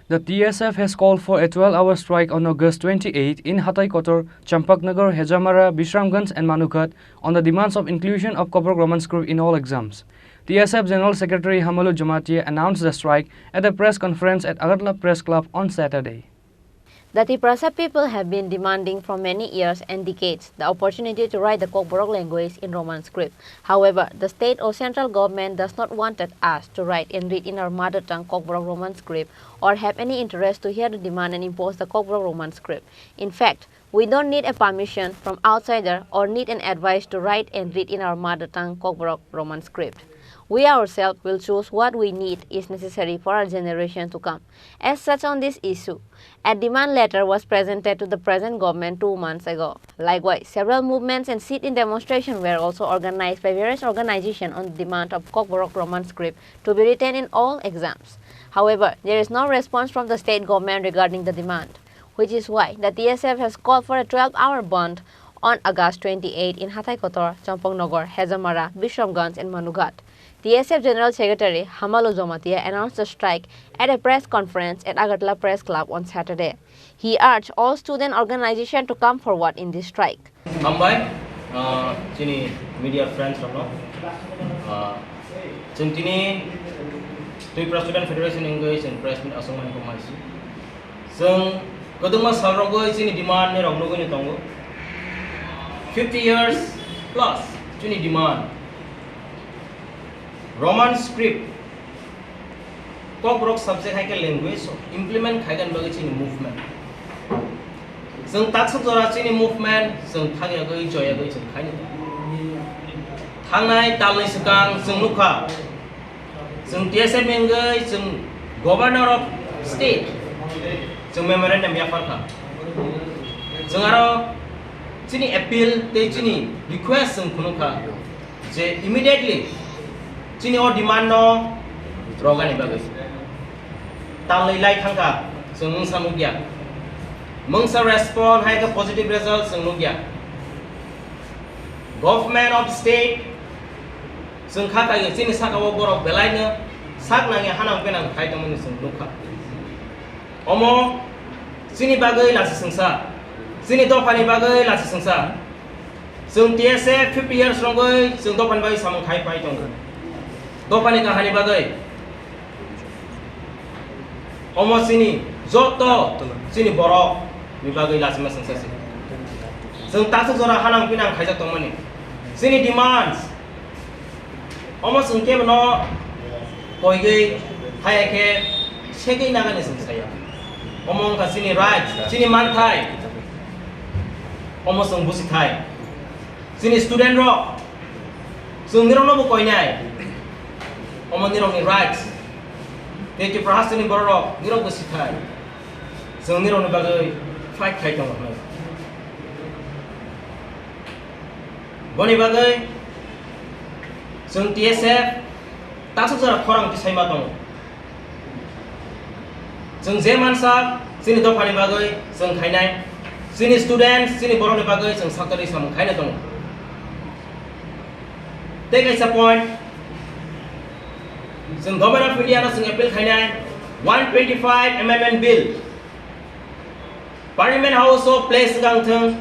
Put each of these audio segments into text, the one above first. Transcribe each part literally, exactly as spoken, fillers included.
The T S F has called for a twelve-hour strike on August twenty-eight in Hatai Kotor, Champaknagar, Hejamara, Bishramganj and Manughat on the demands of inclusion of Kokborok Roman script in all exams. T S F General Secretary Hamalu Jamatia announced the strike at a press conference at Agartala Press Club on Saturday. The Tiprasa people have been demanding for many years and decades the opportunity to write the Kokborok language in Roman script. However, the state or central government does not wanted us to write and read in our mother tongue Kokborok Roman script or have any interest to hear the demand and impose the Kokborok Roman script. In fact, we don't need a permission from outsider or need an advice to write and read in our mother tongue Kokborok Roman script. We ourselves will choose what we need is necessary for our generation to come. As such, on this issue, a demand letter was presented to the present government two months ago. Likewise, several movements and sit-in demonstration were also organized by various organizations on the demand of Kokborok Roman script to be written in all exams. However, there is no response from the state government regarding the demand, which is why the T S F has called for a twelve-hour bandh on August twenty-eight in Hatai Kotor, Champaknagar, Hejamara, Bishramganj and Manughat. T S F General Secretary Hamalu Jamatia announced the strike at a press conference at Agartala Press Club on Saturday. He urged all student organization to come forward in this strike. Hambai, ah, chini media friends rokno. Ah, chwng tini Tripura Student Federation wngwi chwng press meet aswkmani kok maisi. Chwng kwdwkma sal rogwi chini demand ni rok nugwi tongo. Fifty years plus chini demand. Roman script, Kokborok subject hai khe language implement khai gani bagwi chini movement. Chwng taksuk jora chini movement chwng thang yagwi, choi yagwi chwng khaini. Thangnai talni swkang chwng nukha, chwng T S F wngwi chwng Governor of State chwng memorandum yaphar kha. Chwng aro chini appeal tei chini request chwng phunuk kha je immediately chini o demand no rogani bagwi. Talwi lai thangkha, chwng mungsa nukya. Mungsa respond hai khe positive result chwng nukya. Government of state chwng kha kaiwi chini saka o borok belaino sak nangya hanang penang khai tongmani chwng nukha. Omo chini bagwi lachi sengsa, chini dophani bagwi lachi sengsa. Chwng T S F fifty years rogwi chwng dophani bagwi samung khai pai tongo. Dophani kahani bagwi. Omo chini joto chini borok ni bagwi lachima sengsa se. Chwng taksuk jora hanang pinang khaijak tongmani. Chini demands. Omo chwng kebo no koigwi haya khe segwi nagani chwng saya. Omo wngkha chini rights, chini manthai. Omo chwng busi thai. Chini student rok, chwng nirok no bo koinai. Omo nirok ni rights. Tei Tripura hasteni borok rok nirok bo si thai. Chwng nirok ni bagwi fight khai tongo hwnwi. Boni bagwi chwng T S F taksuk jora khorang tisai ma tongo. Chwng je mansa chini dophani bagwi chwng khainai, chini students, chini borokni bagwi chwng saktori samung khaina tongo. Tei kaisa point, chwng Government of India no chwng appeal khainai, one twenty-five amendment bill Parliament House o place swkang thwng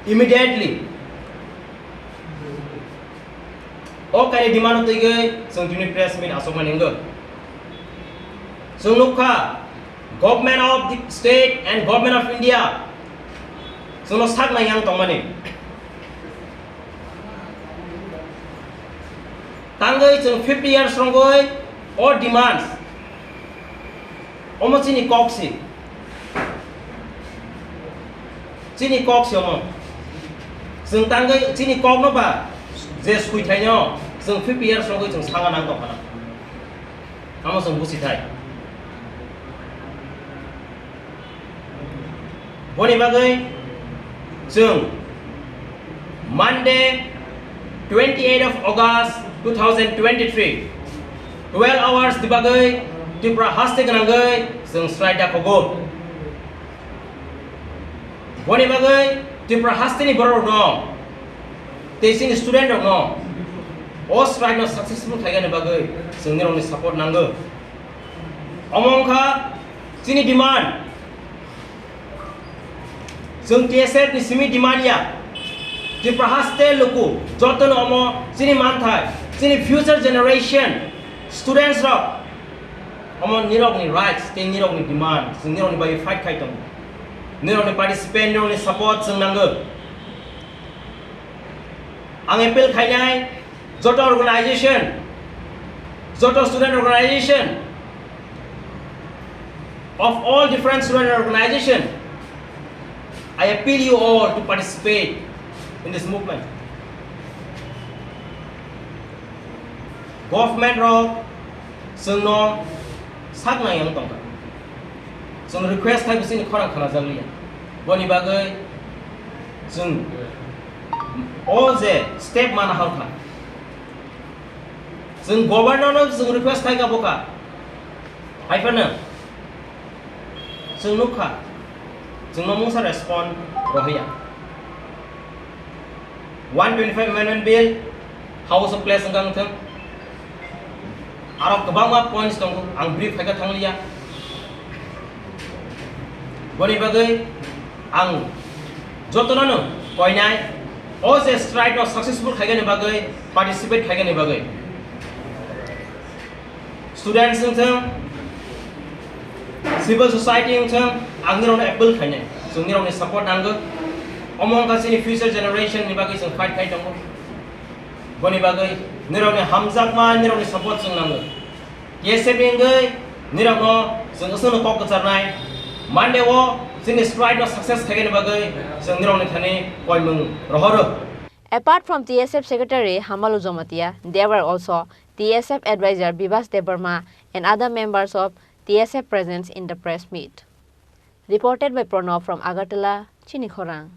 immediately. O kaini demand no twiwi chwng tini press meet aswkmani wngwi. Chwng nukha, Government of the State and Government of India chwngno sak nai yang tongmani. Tangwi chwng fifty years rogwi o demands. Omo chini kok si. Chini kok si omo. Chwng tangwi chini kok no ba je sui thaino chwng fifty years rogwi chwng sanga nang tongkha na. Amo chwng busi thai. Boni bagwi chwng Monday, twenty-eight of August two thousand twenty-three, twelve hours ni bagwi Tripura haste gwnangwi chwng strike da khogo. Boni bagwi Tripura hasteni borok rokno tei chini student rokno o strike no successful khaigani bagwi chwng nirokni support nango. Omo wngkha Chini demand, chwng T S F ni simi demand ya. Tripura haste luku jotono omo chini manthai, chini future generation, students rok, omo nirokni rights tei nirokni demand, chwng nirokni bagwi fight khai tongo. Nirokni participate, nirokni support chwng nango. Ang appeal khainai joto organization, joto student organization of all different student organization, I appeal you all to participate in this movement. Government rok chwngno sak nai ang tongkha. Chwng request khai bisini khorang khana jaglia. Boni bagwi chwng o je step mana hor kha. Chwng governor no chwng request khai ka boka. Hai phano chwng nukha. Chwngno mungsa respond rohya. One twenty-five amendment bill House of Place wngkha wngthwng. Aro kwbangma points tongo, ang brief khaikha thangliya. Boni bagwi ang jotono koinai o je strike no successful khaigani bagwi, participate khaigani bagwi. Students wngthwng, civil society wngthwng, ang nirokno appeal khainai. Chwng nirokni support nango. Omo wngkha chini future generation ni bagwi chwng fight khai tongo. Boni bagwi nirokni hamjakma, nirokni support chwng nango. T S F ni wngwi nirokno chwng aswkno kok kwcharnai. Monday o chini strike no success khaigani bagwi chwng nirokni thani koimung rohoro. Apart from T S F Secretary Hamalu Jamatia, there were also T S F advisor Bibas Debbarma and other members of T S F present in the press meet. Reported by Pranab from Agartala, Chini Khorang.